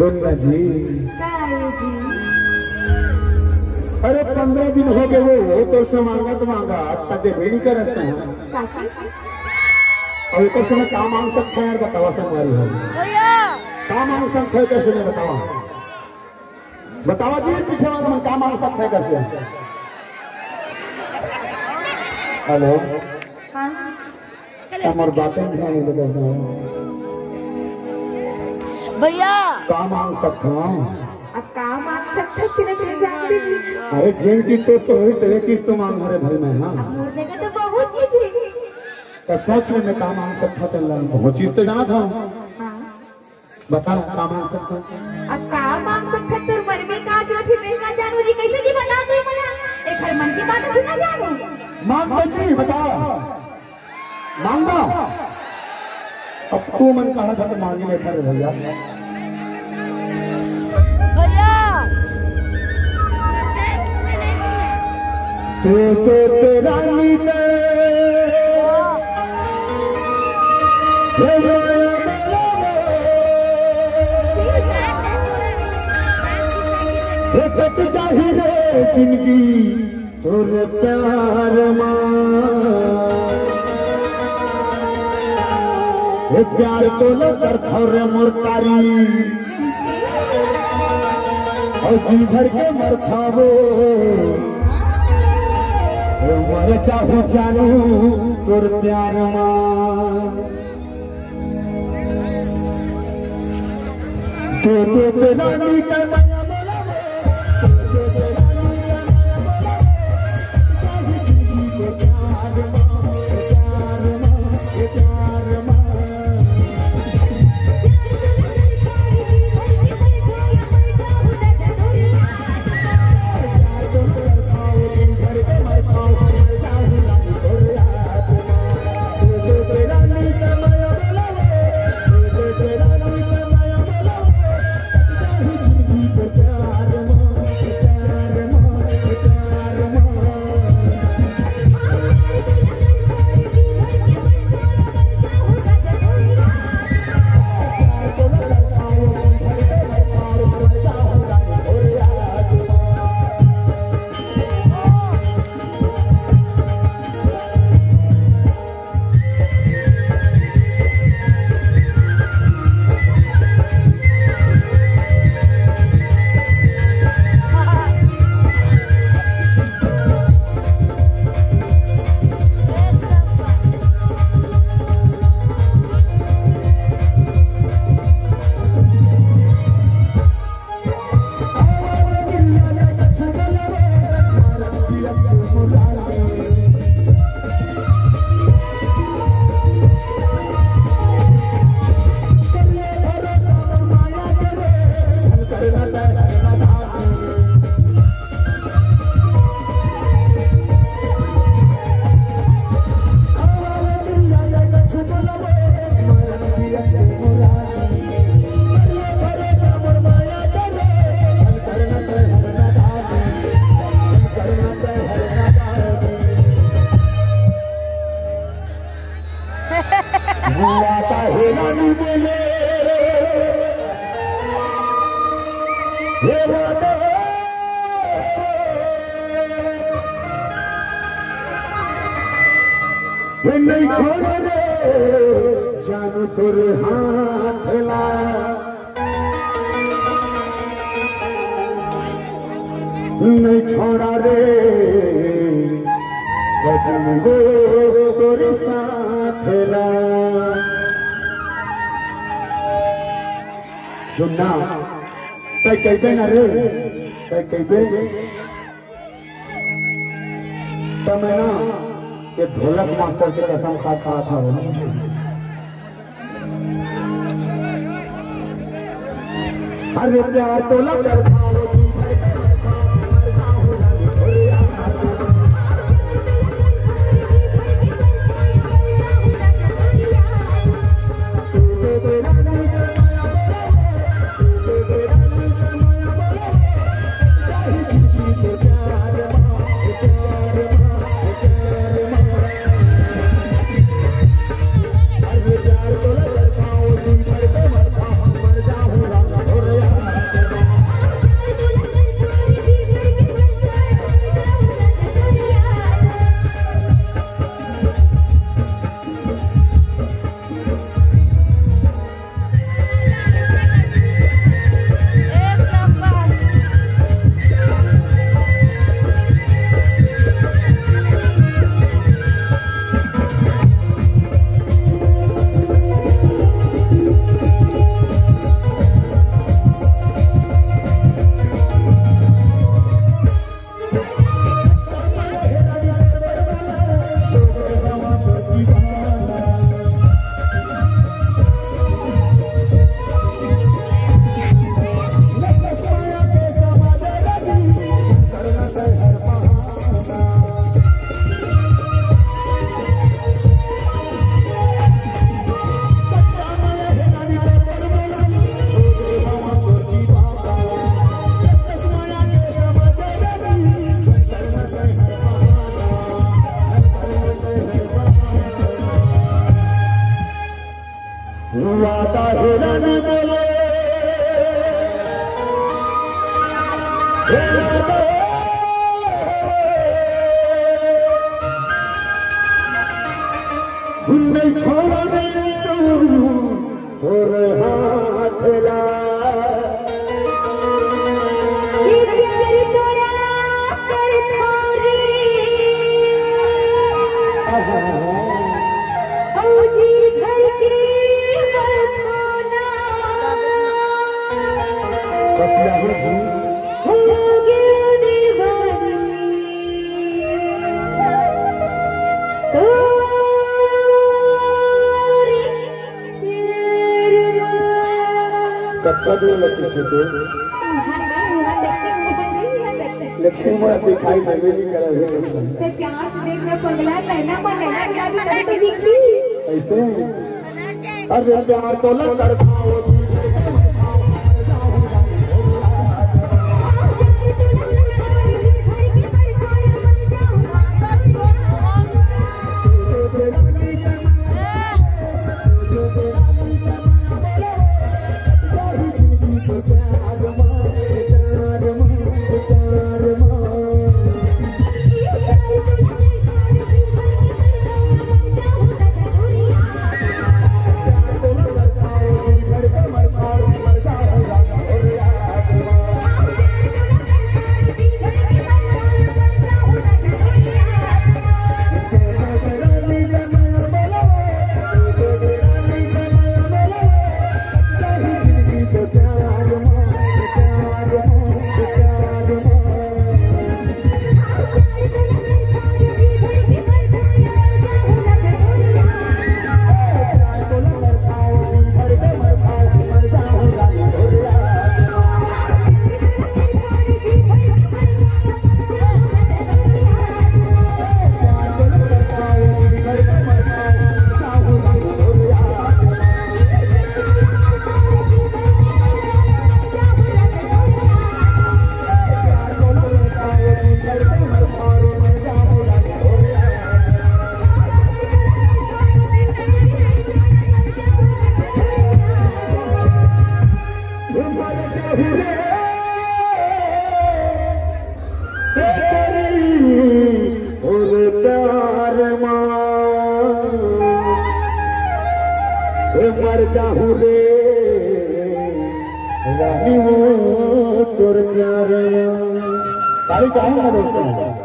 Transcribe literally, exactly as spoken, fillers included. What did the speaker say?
दुर्गा जी। का ए जी? अरे, पंद्रह दिन हो गए वो, वो तो से मांगत मांगत, तब दे भी नहीं करत हैं। काची? अउ एकर से मैं का मांग सकत हँव यार, बतावा संगवारी हो। भैया। का मांग सकत हँव, कइसे मैं बतावा? बतावा जी, पीछे वाला मन का मांग सकत हँव, कइसे? हेलो। हाँ। हमर बातें ध्यान दे दे। भैया। का मांग सकत हँव? अब का मांग सकत हँव, तेरे से जान लीजिए। अरे, जेन चीज तोर से होही, तेरे चीज तो मांग, अरे भाई, मैं, हाँ। अब मोर जगह तो बहुत चीज हे। तो सोच ले, मैं का मांग सकत हँव, तेला बहुत चीज तो जानत हँव। हाँ। बता, का मांग सकत हँव? अब का मांग सकत हँव, तोर मन में का जोर हे, मैं का जानहूँ जी, कइसे जी बता दे मोला? एकर मन की बात थोड़ी ना जानहूँ। मांग तो जी, बता। मांगना। अब तू मन कहा था तो मांगी बैठा रे भैया। भैया। ते, ते, ते रानी ते। हे माया मोला। हे कट जाही रे जिंदगी। तोर प्यार मा, ए प्यार तोला करथव रे मोर कारी, अउ जी भर के मरथव वो, ए मर जाहूँ जानू तोर प्यार मा। दे दे दे रानी के माया मोला। बुआ का हेला नी बोले, हे राधा, हे नहीं छोड़ रे जानू तोर हाथ ला। नहीं छोड़ा रे, कदम वो तोरे साथ ला। सुनना, तैं कहिबे ना रे, तैं कहिबे। त मैं ना, ये ढोलक मास्टर के कसम खा, खा, खा रहा हूँ। अरे प्यार तो लग कर खाओ जी। वादा हेरा न बोले, हे वादा, नहीं छोड़ा नहीं तोर हाथ ला। ये प्यार तोरा कर थोरी। आहा। औ जी भर के बरखोना। बतिया हो जी। हो गे दीवानी। तोरी कतका दूर लगी थे तो? लेकिन मोला दिखाई देबे नहीं करा हे। ते प्यार से देख, मैं पगला, नैना पर नैना मिला के कभी तो दिखी। ऐसे? अरे प्यार तो लग करता हो। और प्यार मा ए मर जाहूं रे रानी वो तोर प्यार मा। ताली चाहूंगा दोस्तों।